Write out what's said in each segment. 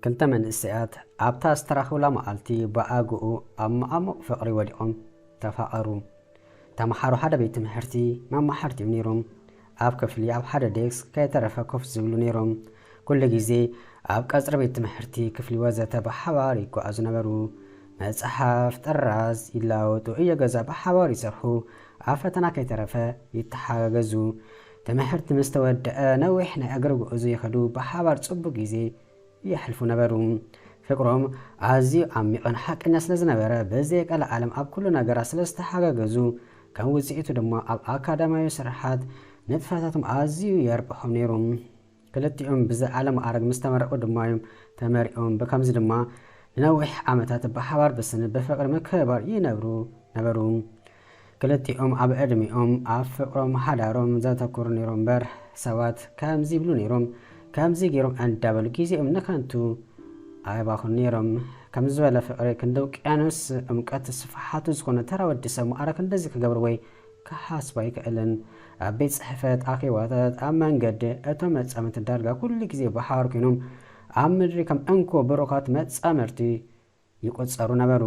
ክልተ መንእሰያት ኣብታ ዝተራኸቡላ መዓልቲ ብኣግኡ ኣብ መዓሙቕ ፍቕሪ ወዲቖም ተፋቐሩ። ተምሃሮ ሓደ ቤት ትምህርቲ መማሕርቲ'ዮም ነይሮም። ኣብ ክፍሊ ኣብ ሓደ ዴስክ ከይተረፈ ኮፍ ዝብሉ ነይሮም። ኩሉ ግዜ ኣብ ቀጽሪ ቤት ትምህርቲ፣ ክፍሊ ወዘተ ብሓባር ይጓዓዙ ነበሩ። መጽሓፍ፣ ጥራዝ ይለዋወጡ፣ እዮ ገዛ ብሓባር ይሰርሑ፣ ኣብ ፈተና ከይተረፈ ይተሓጋገዙ። ትምህርቲ ምስ ተወደአ ነዊሕ ናይ እግሪ ጉዕዞ ይኸዱ፣ ብሓባር ጽቡቕ ግዜ የሕልፉ ነበሩ። ፍቕሮም ኣዝዩ ዓሚቕን ሓቀኛ ስለ ዝነበረ፣ ብዘየቀልዓለም ኣብ ኩሉ ነገራት ስለ ዝተሓጋገዙ፣ ከም ውጽኢቱ ድማ ኣብ ኣካዳሚያዊ ስራሓት ንጥፈታቶም ኣዝዩ የርብሖም ነይሩ። ክልቲኦም ብዝለዓለ ማዕረግ ምስ ተመረቑ ድማ እዮም ተመሪቖም። ብከምዚ ድማ ንነዊሕ ዓመታት ብሓባር ብስኒ ብፍቕሪ ምክብባር ይነብሩ ነበሩ። ክልቲኦም ኣብ ዕድሚኦም ኣብ ፍቕሮም ሓዳሮም ዘተኩሩ ነይሮም እምበር፣ ሰባት ከምዚ ይብሉ ነይሮም፣ ከምዚ ገይሮም እንዳበሉ ግዜኦም ንኸንቱ ኣየባኽኑ ነይሮም። ከምዚ ዝበለ ፍቕሪ ክንዲ ውቅያኖስ ዕምቀት ስፍሓቱ ዝኾነ ተራ ወዲ ሰብ ማዕረ ክንድዚ ክገብር ወይ ክሓስብ ኣይክእልን። ኣብ ቤት ጽሕፈት፣ ኣኼባታት፣ ኣብ መንገዲ፣ እቶም መጻምድቲ ዳርጋ ኩሉ ግዜ ብሓባር ኮይኖም ኣብ ምድሪ ከም እንኮ ብሩኻት መጻምድቲ ይቆጸሩ ነበሩ።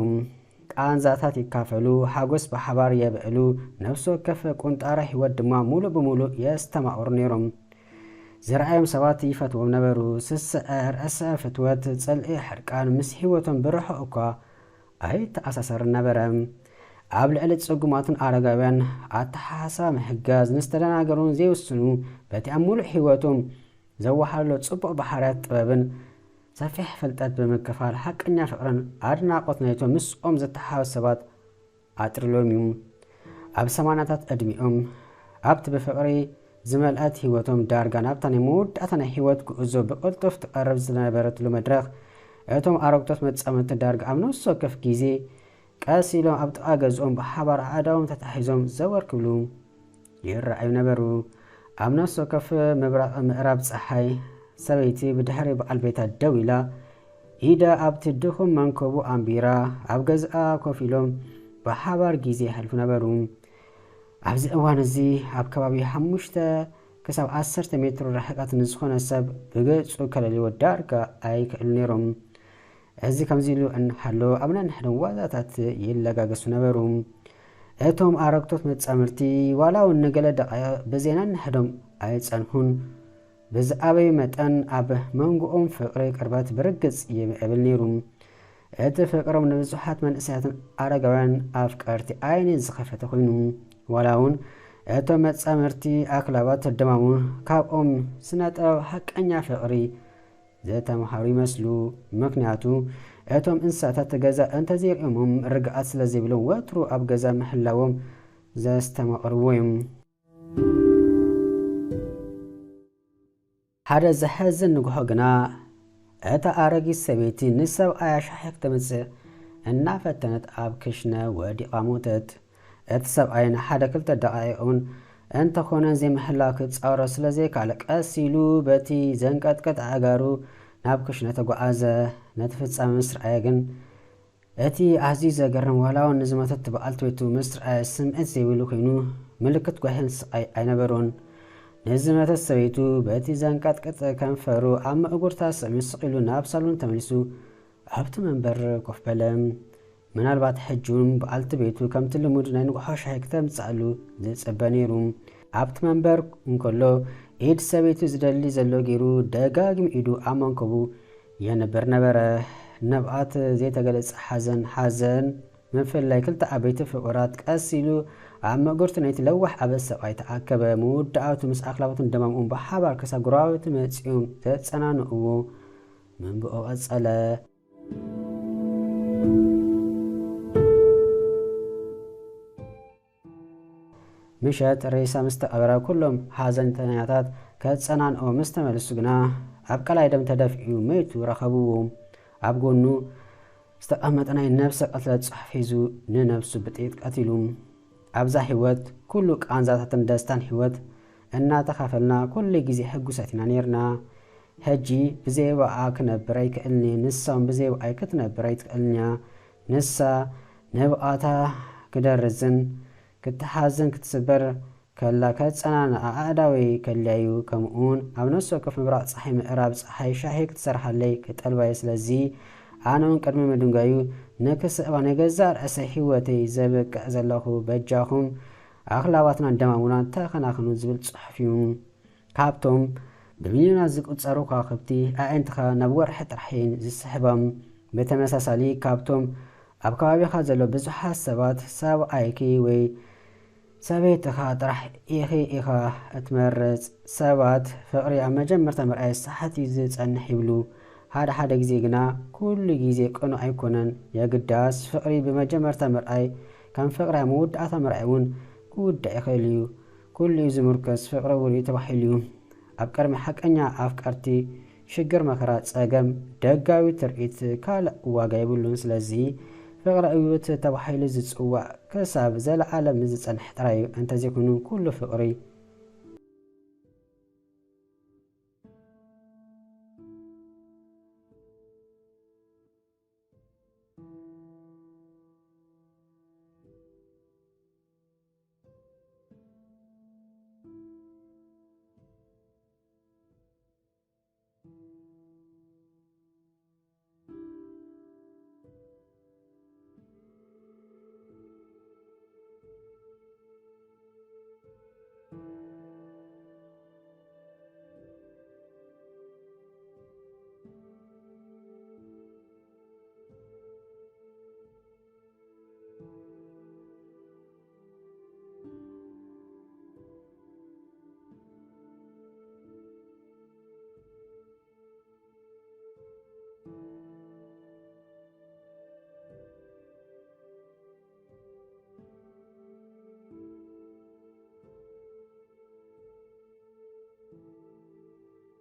ቃንዛታት ይካፈሉ፣ ሓጎስ ብሓባር የብዕሉ፣ ነፍሲ ወከፍ ቁንጣረ ህይወት ድማ ሙሉእ ብሙሉእ የስተማቕሩ ነይሮም። ዝረኣዮም ሰባት ይፈትዎም ነበሩ። ስስዐ፣ ርእሰ ፍትወት፣ ጽልኢ፣ ሕርቃን ምስ ህይወቶም ብርሑቕ እኳ ኣይተኣሳሰርን ነበረ። ኣብ ልዕሊ ጽጉማትን ኣረጋውያን ኣተሓሳስባ ምሕጋዝ፣ ንዝተደናገሩን ዘይውስኑ በቲ ኣብ ሙሉእ ህይወቶም ዘወሃሎ ጽቡቕ ባህርያት ጥበብን ሰፊሕ ፍልጠት ብምክፋል ሓቀኛ ፍቕርን ኣድናቖት ናይቶም ምስኦም ዝተሓዋወሱ ሰባት ኣጥሪሎም እዩ። ኣብ ሰማንያታት ዕድሚኦም ኣብቲ ብፍቕሪ ዝመልአት ህይወቶም ዳርጋ ናብታ ናይ መወዳእታ ናይ ህይወት ጉዕዞ ብቕልጡፍ ትቐርብ ዝነበረትሉ መድረኽ እቶም ኣረግቶት መጻምድቲ ዳርጋ ኣብ ነፍሲ ወከፍ ግዜ ቀስ ኢሎም ኣብ ጥቓ ገዝኦም ብሓባር ኣእዳዎም ተታሒዞም ዘወር ክብሉ ይረኣዩ ነበሩ። ኣብ ነፍሲ ወከፍ ምብራቕ ምዕራብ ጸሓይ ሰበይቲ ብድሕሪ በዓል ቤታ ደው ኢላ ኢዳ ኣብቲ ድኹም መንከቡ ኣንቢራ ኣብ ገዝኣ ኮፍ ኢሎም ብሓባር ግዜ የሕልፉ ነበሩ። ኣብዚ እዋን እዚ ኣብ ከባቢ ሓሙሽተ ክሳብ ዓሰርተ ሜትሮ ርሕቀት ንዝኾነ ሰብ ብገጹ ከለልይዎ ዳርጋ ኣይክእሉ ነይሮም። እዚ ከምዚ ኢሉ እንሃሎ ኣብ ነንሕዶም ዋዛታት ይለጋገሱ ነበሩ። እቶም ኣረግቶት መጻምድቲ ዋላ እውን ንገለ ደቓይቕ ብዘይ ነንሕዶም ኣይጸንሑን። ብዝኣበዩ መጠን ኣብ መንጎኦም ፍቕሪ ቅርበት ብርግጽ ይምዕብል ነይሩ። እቲ ፍቕሮም ንብዙሓት መንእሰያትን ኣረጋውያን ኣፍቀርቲ ዓይኒ ዝኸፈተ ኮይኑ፣ ዋላ እውን እቶም መጻምድቲ ኣኽላባት ተደማሙ ካብኦም ስነ ጥበብ ሓቀኛ ፍቕሪ ዝተምሃሩ ይመስሉ። ምኽንያቱ እቶም እንስሳታት ገዛ እንተዘይሪኦሞም ርግኣት ስለ ዘይብሎም ወትሩ ኣብ ገዛ ምህላዎም ዘስተማቕርዎ እዮም። ሓደ ዘሕዝን ንግሆ ግና፣ እታ ኣረጊት ሰበይቲ ንሰብኣያ ሻሂ ክተምጽእ እናፈተነት ኣብ ክሽነ ወዲቓ ሞተት። እቲ ሰብኣይ ንሓደ ክልተ ደቓይቕ እውን እንተኾነ ዘይምህላው ክጻወሮ ስለ ዘይከኣለ፣ ቀስ ኢሉ በቲ ዘንቀጥቅጥ ኣእጋሩ ናብ ክሽነ ተጓዓዘ። ነቲ ፍጻመ ምስ ረኣየ ግን፣ እቲ ኣዝዩ ዘገርም፣ ዋላ እውን ንዝሞተት በዓልቲ ቤቱ ምስ ረኣየ ስምዒት ዘይብሉ ኮይኑ፣ ምልክት ጓሂን ስቓይ ኣይነበሮን። ንዝመተት ሰበይቱ በቲ ዘንቀጥቅጥ ከንፈሩ ኣብ ምእጉርታ ስዕሚ ስቕ ኢሉ ናብ ሳሎን ተመሊሱ ኣብቲ መንበር ኮፍ በለ። ምናልባት ሕጂ እውን በዓልቲ ቤቱ ከምቲ ልሙድ ናይ ንግሆ ሻሂ ክተምጽኣሉ ዝጽበ ነይሩ። ኣብቲ መንበር እንከሎ፣ ኢድ ሰበይቱ ዝደሊ ዘሎ ገይሩ ደጋጊሙ ኢዱ ኣብ መንከቡ የንብር ነበረ። ንብዓት ዘይተገለጸ ሓዘን፣ ሓዘን ምፍላይ ክልተ ዓበይቲ ፍቑራት ቀስ ኢሉ ኣብ ምእጉርቱ ናይቲ ለዋሕ ኣበ ሰብኣይ ተኣከበ። መወዳእቱ ምስ ኣኽላባቱን ደማምኡን ብሓባር ክሳብ ጎረባብቲ መጺኦም ዘጸናንዕዎ መንብኦ ቀጸለ። ምሸት ሬሳ ምስ ተቐበረ፣ ኩሎም ሓዘንተኛታት ከጸናንዑ ምስ ተመልሱ ግና፣ ኣብ ቀላይ ደም ተደፊኡ መይቱ ረኸብዎ። ኣብ ጎኑ ዝተቐመጠ ናይ ነብሰ ቅትለት ጽሑፍ ሒዙ ንነብሱ ብጥይት ቀቲሉ። ኣብዛ ህይወት ኩሉ ቃንዛታትን ደስታን ህይወት እናተኻፈልና ኩሉ ግዜ ሕጉሳት ኢና ነይርና። ሕጂ ብዘይ ብኣ ክነብር ኣይክእልን እየ፣ ንሳ እውን ብዘይ ብኣይ ክትነብር ኣይትክእልን እያ። ንሳ ንብኣታ ክደርዝን ክትሓዝን ክትስበር ከላ ከጸናንዓ ኣእዳወይ ከድልያ እዩ። ከምኡውን ኣብ ነፍሲ ወከፍ ምብራቕ ጸሓይ ምዕራብ ጸሓይ ሻሂ ክትሰርሓለይ ክጠልባየ። ስለዚ ኣነ እውን ቅድሚ ምድንጋዩ ንክስእባ ናይ ገዛእ ርእሰይ ህይወተይ ዘብቅዕ ዘለኹ፣ በጃኹም ኣኽላባትናን ደማሙናን ተኸናኸኑ ዝብል ጽሑፍ እዩ። ካብቶም ብሚልዮናት ዝቁጸሩ ከዋኽብቲ ኣዒንትኻ ናብ ወርሒ ጥራሕ እየን ዝስሕባ። ብተመሳሳሊ ካብቶም ኣብ ከባቢኻ ዘሎ ብዙሓት ሰባት ሰብኣይኪ ወይ ሰበይትኻ ጥራሕ ኢኺ ኢኻ እትመርጽ። ሰባት ፍቕሪ ኣብ መጀመርታ ምርኣይ ሳሕት እዩ ዝጸንሕ ይብሉ። ሓደ ሓደ ግዜ ግና ኩሉ ግዜ ቅኑዕ ኣይኮነን። የግዳስ ፍቕሪ ብመጀመርታ ምርኣይ ከም ፍቕሪ ኣብ መወዳእታ ምርኣይ እውን ክውዳእ ይኽእል እዩ። ኩሉ እዩ ዝምርኮስ ፍቕሪ ውሩይ ተባሂሉ እዩ። ኣብ ቅድሚ ሓቀኛ ኣፍቀርቲ ሽግር መከራ ጸገም ደጋዊ ትርኢት ካልእ ዋጋ የብሉን። ስለዚ ፍቕሪ ዕውት ተባሂሉ ዝጽዋዕ ክሳብ ዘለዓለም ዝጸንሕ ጥራይ እዩ። እንተዘይኮይኑ ኩሉ ፍቕሪ